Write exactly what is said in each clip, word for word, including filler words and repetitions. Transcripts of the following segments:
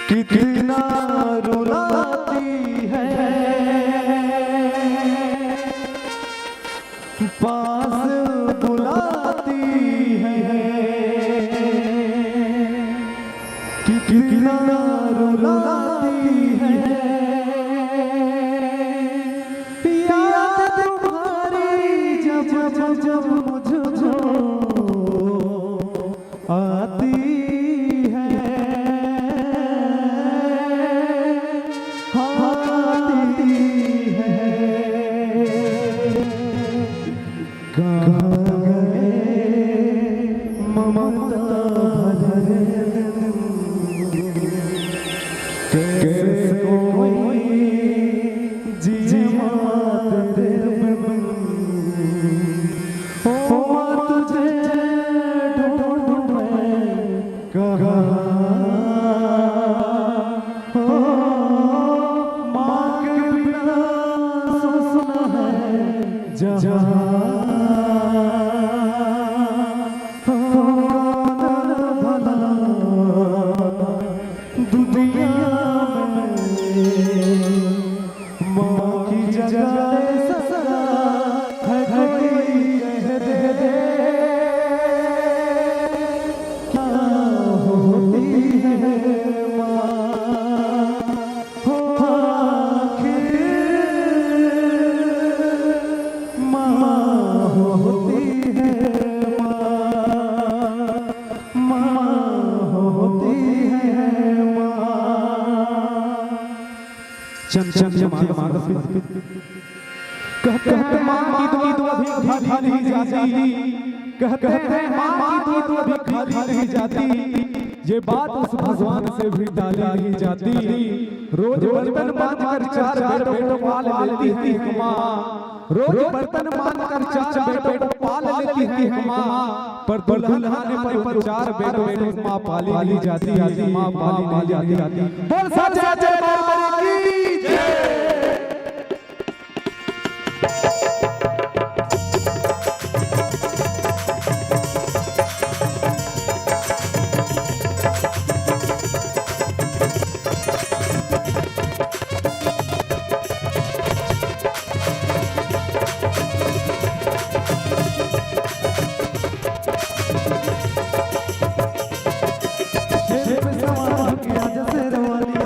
कितना रुलाती है, पास बुलाती है, कितना रुलाती है। याद तुम्हारी जब, जब, जब मुझको आती है, आती है। कहाँ गए ममता भरे दिन? कैसे कोई जिए माँ तेरे बिन? ओ माँ, तुझे ढूंढूं मैं कहाँ? ओ माँ के बिना सुना है जहाँ। ओ कौन भला दुनिया में माँ की जगह सदा है कोई, कह दे क्या होती है माँ। हो आखिर माँ होती है माँ, माँ होती है माँ। चंचल माँ, माँ, कहते हैं माँ की दुआ कभी खाली नहीं जाती, कहते हैं माँ की दुआ कभी खाली नहीं जाती। ये बात उस भगवान से भी टाली नहीं जाती। रोज बर्तन मांज कर चार बेटों को पाल लेती है एक माँ, रोज बर्तन मांज कर चार बेटों को पाल लेती है एक माँ, पर दुल्हन आने पर उन चार बेटों से माँ पाली नहीं जाती, माँ पाली नहीं जाती। बोल सच्चे दरबार की जय। शेर पे सवार होके आजा शेरवाली।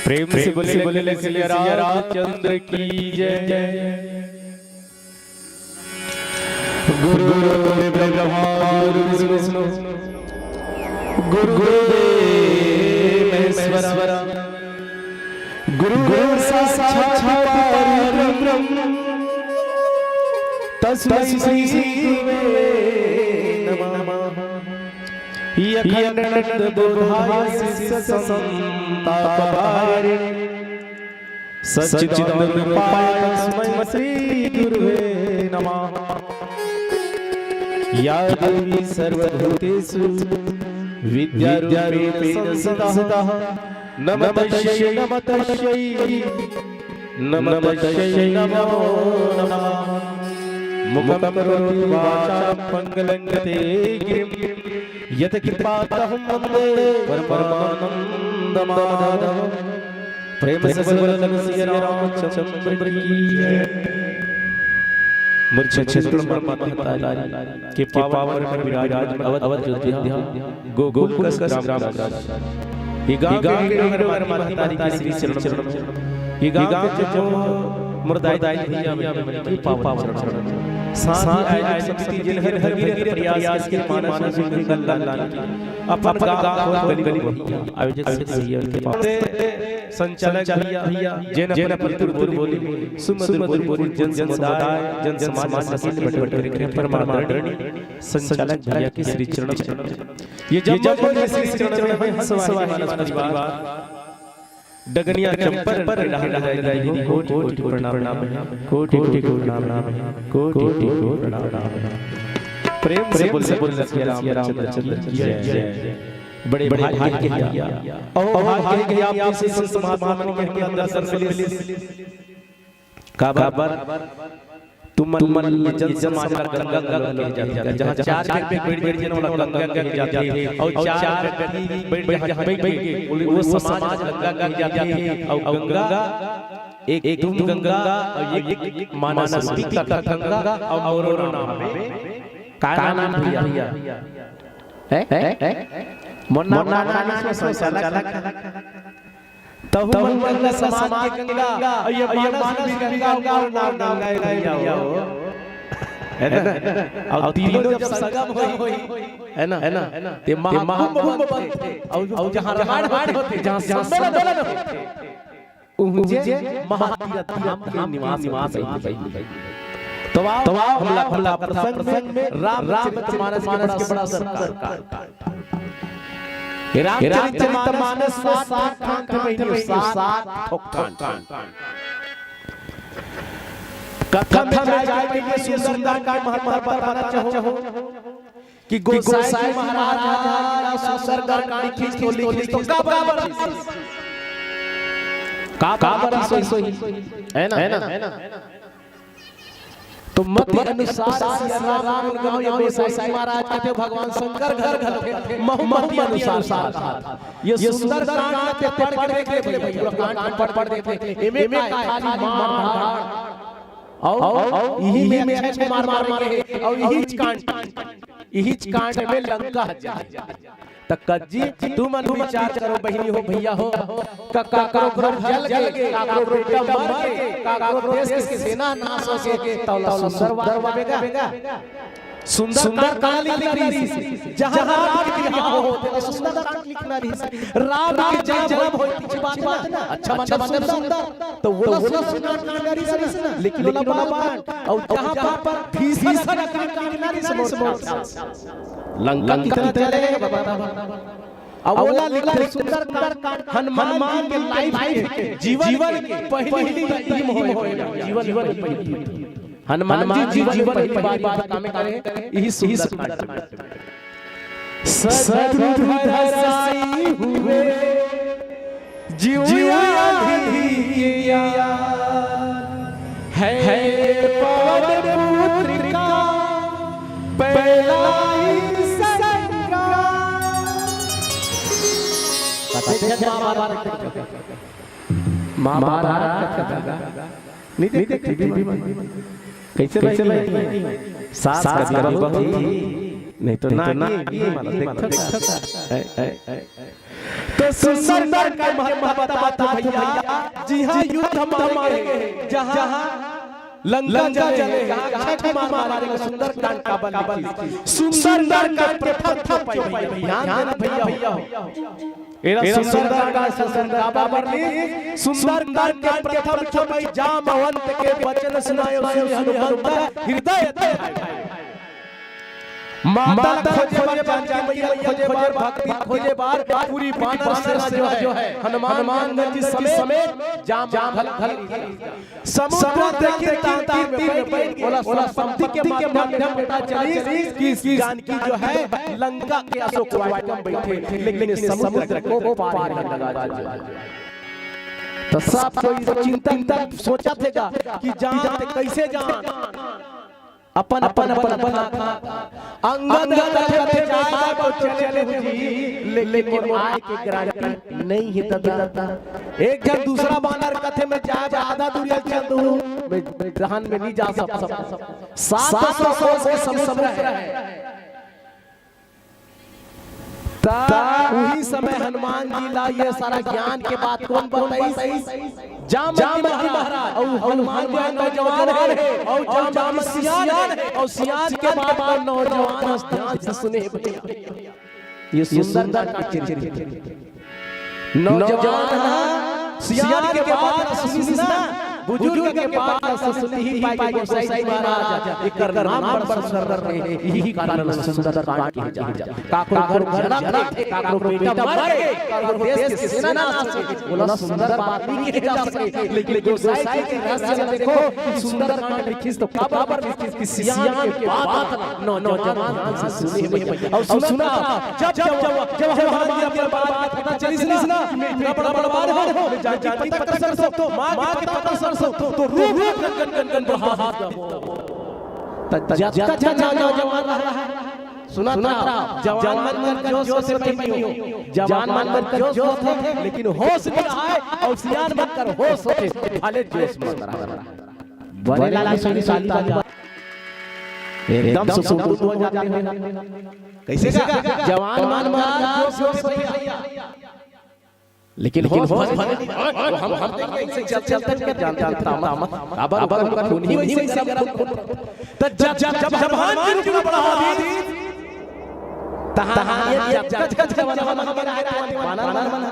प्रेम से बोले, बोले सिया रामचंद्र की जय। गुरु गुरु ब्रह्मा गुरु विष्णु गुरु गुरु देव महेश्वर गुरु गुरु साक्षात परब्रह्म तस्मै श्री गुरुवे नमः। अखंडानंद बोधाय शिष्य संताप हारिणे सच्चिदानंद रूपाय तस्मै श्री गुरुवे नमः। या देवी सर्वभूतेषु विद्यारूपेण संस्थिता नमः तस्यै नमः तस्यै नमः तस्यै नमो नमः। मुखं करोति वाचालं मंगलं कृते गिरिं यत्कृपात्तमहं वन्दे परमानंद माधवम्। प्रेम से बोल सिया रामचंद्र की जय। मोर छत्तीसगढ़ माता महतारी के पावन विराज अवध अयोध्या गोकुल कस ग्राम। ये गांव के हीरो हमारे महतारी के श्री चरण में, ये गांव के जो मोर दाई दाई भैया बहिनी के पावन चरण। साथ ही आयोजक समिति जिन हर हर प्रयास के मानस में गंगा लाल की अपन गांव और गली में आयोजक समिति भैया के पावन संचालक भैया, जैन अपन तुरतुर बोली, सुमधुर बोली, जन समुदाय, जन समाज, सकल बट बट करके परमादरणीय संचालक भैया के श्री चरण। ये जब जब श्री चरण में हंस वाहिनी मानस परिवार, डगनिया चंपर रंग रहा दीदी हो, कोटि कोटि प्रणाम है, कोटि कोटि प्रणाम है, कोटि कोटि प्रणाम है। प्रेम से बोल, से बोल, सिया रामचंद्र की जय। बड़े भाग्य के भैया। अहो भाग्य के भैया, आप जैसे संत महात्मा मन के हमला दर्शन मिलिस। काबर? तुमन, तुमन जन समाज ला गंगा गंगा कहे जाथे। जहाँ चार व्यक्ति बैठ, बैठ जाथे, ओला गंगा कहे जाथे। अउ चार व्यक्ति बैठ, जहाँ बैठ के, वो समाज गंगा कहे जाथे। अउ गंगा एक, एक तुम गंगा, अउ एक, एक मानस रूपी कथा गंगा, अउ मोरो नाम है। का नाम भैया? हैं? हैं? मोर नाम मानस में संचालक। तहु मन गंगा समाज के गंगा, अउ ये मानस भी गंगा, मोर नाम गंगा है भैया हो। है ना? अउ तीनों जब संगम होई, है ना? है ना? ते महाकुंभ बनथे। अउ, अउ जहाँ रामायण होथे, जहाँ सम्मेलन होथे, उहुजे महातीरथ धाम के निवास होथे। तो आओ, तो आओ, हमला, हमला प्रसंग में रामचरित मानस के बड़ा सुंदर कांड। रामचरित मानस में सात ठन कांड, सात ठन कांड। कथा में जाए के लिए सुंदर कांड महत्व पर बात चाहो कि गोसाई जी महाराज ला सुंदर कांड लिखिस तो लिखिस तो काबर लिखिस? काबर लिखिस होही? है ना? है ना? तो मत अनुसार सिया राम गुण गाओ, ये गोसाई महाराज के भगवान शंकर घर घर के महु मत अनुसार। ये सुंदर कांड के पढ़ के देख ले भैया, पूरा कांड पढ़ पढ़ देख ले। एमे का है? खाली मार धाड़। अउ इही में अक्षय कुमार मारे के हे, अउ इही कांड, इही कांड में लंका ह जाए। त कज्जी, तुमन विचार करो बहिनी हो, भैया हो, क-, काकरो घर जल गे, काकरो बेटा मर गे, काकरो देश के सेना नाश हो गे, त ओला सुंदर वार देबे गा। सुंदर कांड लिखना रहिस, जहाँ राम के बिहाव हो, तेला सुंदर कांड लिखना रहिस। राम के जन्म हो, पीछे बात ना, अच्छा मतलब सुंदर, त ओला सुंदर कांड लिखना रहिस ना, लेकिन ओला बाल कांड, अउ जहाँ पर भीषण कांड लिखना रहिस, लंका कितना जले बाबा। अउ ओला लिखे सुंदरकांड हनुमान के लाइफ के, जीवन के पहली युद्ध होय, जीवन के पहली। हनुमान जी जीवन के पहली बार कामे करे, इही सुंदरकांड। सतुर धराशायी हुए, जीव आधी किया है, है पवन पुत्र का पहला ही संग्राम। कथे महाभारत, महाभारत कथा। नहीं देख, टीवी में। कैसे, कैसे भाई? सास कथा बहुत ही, नहीं तो ना, नहीं, नहीं, मतलब, देखता था। ऐ, ऐ, ऐ। सुंदरकांड के महत्ता बता भैया, जिहां युद्ध मारे, जहां लंका जले, जहां अक्षय कुमार मारे, सुंदरकांड काबर लिखिस? सुंदरकांड के प्रथम चौपाई भैया, ध्यान देना भैया। एला सुंदरकांड, सुंदरकांड काबर लिखिस? सुंदरकांड के प्रथम चौपाई, जामवंत के वचन सुनायो, सुनि हनुमंत हृदय ध्यायो। माता ला खोजे बर, जानकी मैया ला खोजे बर, भक्ति खोजे बर पूरी बानर सेना जो है, हनुमान जी समेत जाम घल घल समुद्र तीर में बैठ के ओला संपत्ति के माध्यम ले पता चलिस कि जानकी जो है लंका के अशोक वाटिका में बैठे, लेकिन समुद्र को पार नहीं लगा। तो सब कोई चिंता, चिंता सोचत हे कि जान ते कैसे जान। अपन, अपन, अपन, अपन, अपन। अंगद, अंगद कथे जाए बर तो चले हूं जी, लेकिन मोर आए के गारंटी नहीं हे दादा। एक झन दूसरा बानर कथे मैं जाए बर आधा दूरिया चल दूं, मैं, मैं डहन में नहीं जा सकता। सात सौ कोस के समुद्र है। त उही समय हनुमान जी ला ये सारा ज्ञान के बात कोन बताइस? जामवंत जी महाराज। अउ हनुमान जी नौजवान हे, अउ जामवंत जी सियान हे, अउ सियान के बात नौजवान ध्यान से सुने भैया। ये सुंदरकांड के चरित्र। नौजवान ह सियान के बात ला सुनिस ना, बुजुर्ग के बात ला सुनही पाए के गोसाई जी महाराज, एकर नाम बड़ सुंदर रहे, इही कारण ल सुंदरकांड कहे जाथे। काकरो घर जरत हे, काकरो बेटा मर गे, काकरो देश के सेना नाश होगे, ओला सुंदर बात नहीं कहे जा सके, लेकिन गोसाई जी के रहस्य ल देखो कि सुंदरकांड लिखिस तो काबर लिखिस कि सियान के बात ला नौ-, नौजवान ध्यान से सुने भैया। अउ सुना, जब, जब, जब, जब हनुमान जी के बात पता चलिस ना, मैं इतना बड़ा बलवान हूं, मैं जानकी पता कर सकथंव, मां के पता कर सकथंव, तो रूप गन गन गन गन बढ़ा। त जतका जन नौजवान रहा है, सुनत रहा, जवान मन कर जोश होथे भैया, जवान मन कर जोश होथे, लेकिन होश नहीं रहा है, अउ सियान मन कर होश होथे, भले जोश मत रहा। बने लागी सुनी साली एकदम सुकुन हो जाते हैं। कैसे का? जवान मन मन जोश होथे भैया। लेकिन होश भर, भर, हम, हम देख के इसे चल, चल तक के जान, जानता मत। अब, अब उनका खून ही वैसे गरम खून। त जब, जब, जब हनुमान जी को बढ़ा दी, तहां ये जब, जब, जब हनुमान जी आए, बानर मन,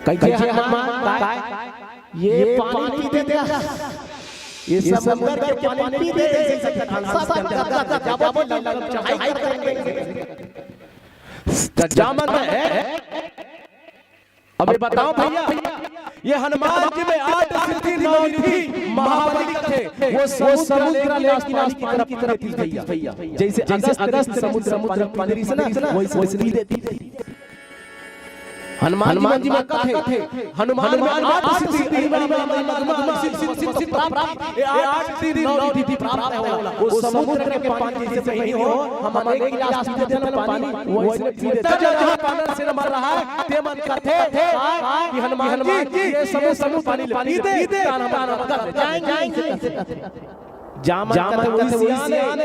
कैसे हनुमान, काय? ये पानी पी देगा, ये समुद्र के पानी पी दे, जैसे खान साहब का, का, का, का, क्या बोल रहा है? चढ़ाई करेंगे। त जामवंत है। अब ये बताओ भैया, ये हनुमान जी में आठ सिद्धि नौ निधि महाबली कथे, वो समुद्र ले गिलास पानी की तरफ भैया, जैसे अगस्त, अगस्त समुद्र पानी पी रही ना, वैसे, वैसे नहीं देती। हनुमान जी में कथे, हनुमान में आठ सिद्धि, ये आठ सिद्धि नौ निधि प्राप्त होला। वो समुद्र के पानी जैसे बही हो, हम एक गिलास पी देते हैं ना पानी, वैसे पी देते हैं। जहां पानर सेना मर रहा है, ते मन कथे कि हनुमान जी, ये समूह, समूह पानी ले, पी दे, तान हम, तान हम जाएंगे। जामवंत कथे वही सियान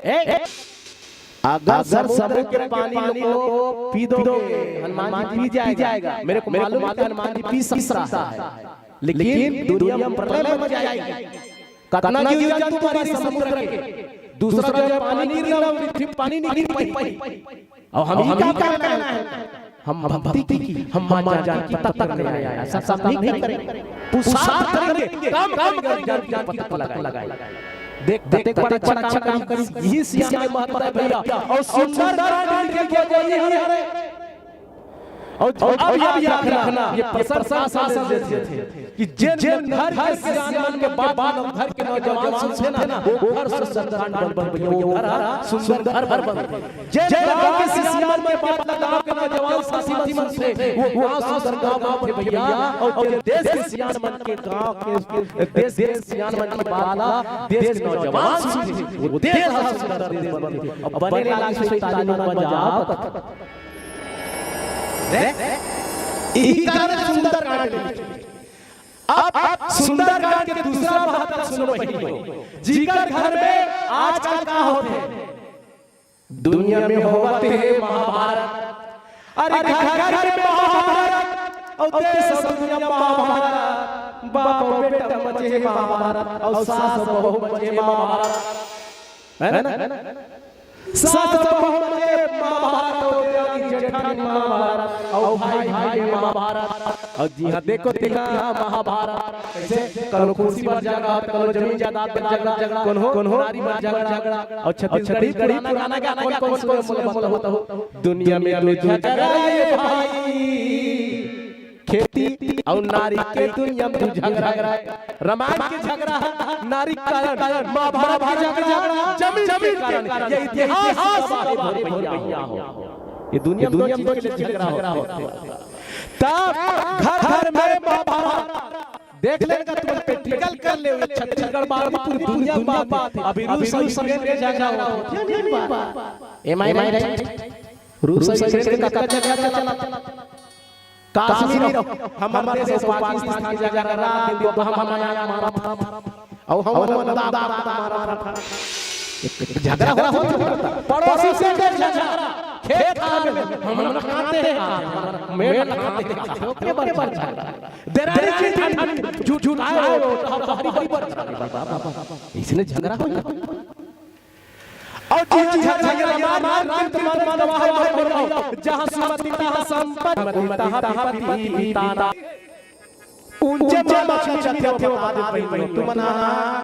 हे। अगर समुद्र के पानी को पी दोगे, हनुमान जी पी जाएगा। मेरे को मालूम है कि हनुमान जी पी सकता है, लेकिन दुनिया में प्रलय मच जाएगी। कतना जीव जंतु मरी समुद्र के, दूसरा जगह पानी गिरना, पृथ्वी पानी नहीं गिर पाई। और हम ही का करना है? हम भक्ति की, हम मां जानकी पता करने आए हैं। ऐसा काम नहीं करेंगे, पुरुषार्थ करेंगे, काम, काम करेंगे, जानकी पता लगाएंगे। देख, देख, बड़ा अच्छा काम करी, यही सियान के महत्व है भैया। और सुंदरकांड लिखे के वही है। और, और अब याद रखना, ये प्रशंसा से देते थे कि जिन, जिन घर के सियान मन के बात, घर के नौजवान सुनते ना, वो घर सुंदरकांड बन, बन, बन, वो घर सुंदर घर बन। जिन गांव के सियान मन के बात, गांव के नौजवान साथी मन सुनते, वो गांव सुंदर गांव बनथे भैया। और जिन देश के सियान मन के गांव के, देश के सियान मन के बात ला देश के नौजवान सुनथे, वो देश ह सुंदर देश बनथे। अब बने लागी शैतानी मन बजाओ। यही कारण सुंदरकांड लिखे। अब सुंदरकांड के दूसरा महत्व सुनो बहिनी हो, जिकर घर में आजकल का होथे, दुनिया में होवत हे महाभारत, अरे घर घर में महाभारत, अउ देश दुनिया महाभारत, बाप अउ बेटा मचे महाभारत, अउ सास बहू मचे महाभारत, है ना? सास बहू मचे महाभारत, अउ देवरानी जेठानी महाभारत, अउ भाई भाई में महाभारत, अउ जिहाँ देखो तिहाँ महाभारत। कइसे? कलो कुर्सी बर झगड़ा, कलो जमीन जायदाद बर झगड़ा, कोनो कोनो नारी बर झगड़ा, अउ छत्तीसगढ़ी पुराना गाना गा, कौन कौन सुने मोला बताओ। दुनिया में दू झगड़ा ये भाई, खेती अउ नारी के दुनिया में दू झगड़ा। रामायण के झगड़ा नारी के कारण, महाभारत के झगड़ा जमीन के कारण। ये इतिहास गवाह हे भोरे भैया हो। ये दुनिया में दू चीज के झगड़ा होथे। तब घर घर में महाभारत देख लेगा, तुमन practical कर ले। छत्तीसगढ़ बार में पूरी दुनिया में बात हे। अभी रूस अउ यूक्रेन के झगड़ा होथे। Am I right? रूस अउ यूक्रेन के कतका झगड़ा चलत हे। कश्मीर, हमर देश अउ पाकिस्तान के झगड़ा, रात दिन दोपहर में मारत हे। अउ हमन दाब दाब मारत हे। झगड़ा हो, पड़ोसी से झगड़ा, खेत खार में हमन खाते हैं, मेड़ खाते हैं, ओकरे बर झगड़ा। देरानी जेठानी झूठ झूठ आए हो, तो हम तोहरी बर झगड़ा। इसने झगड़ा हो। अउ जिहाँ झगड़ा रामायण के अंत मन वाह वाह बोलो, जहाँ सुमति तहाँ संपत्ति, तहाँ विपत्ति, तहाँ उंचे मामा की जतिया बता दे पई, तुमन आना।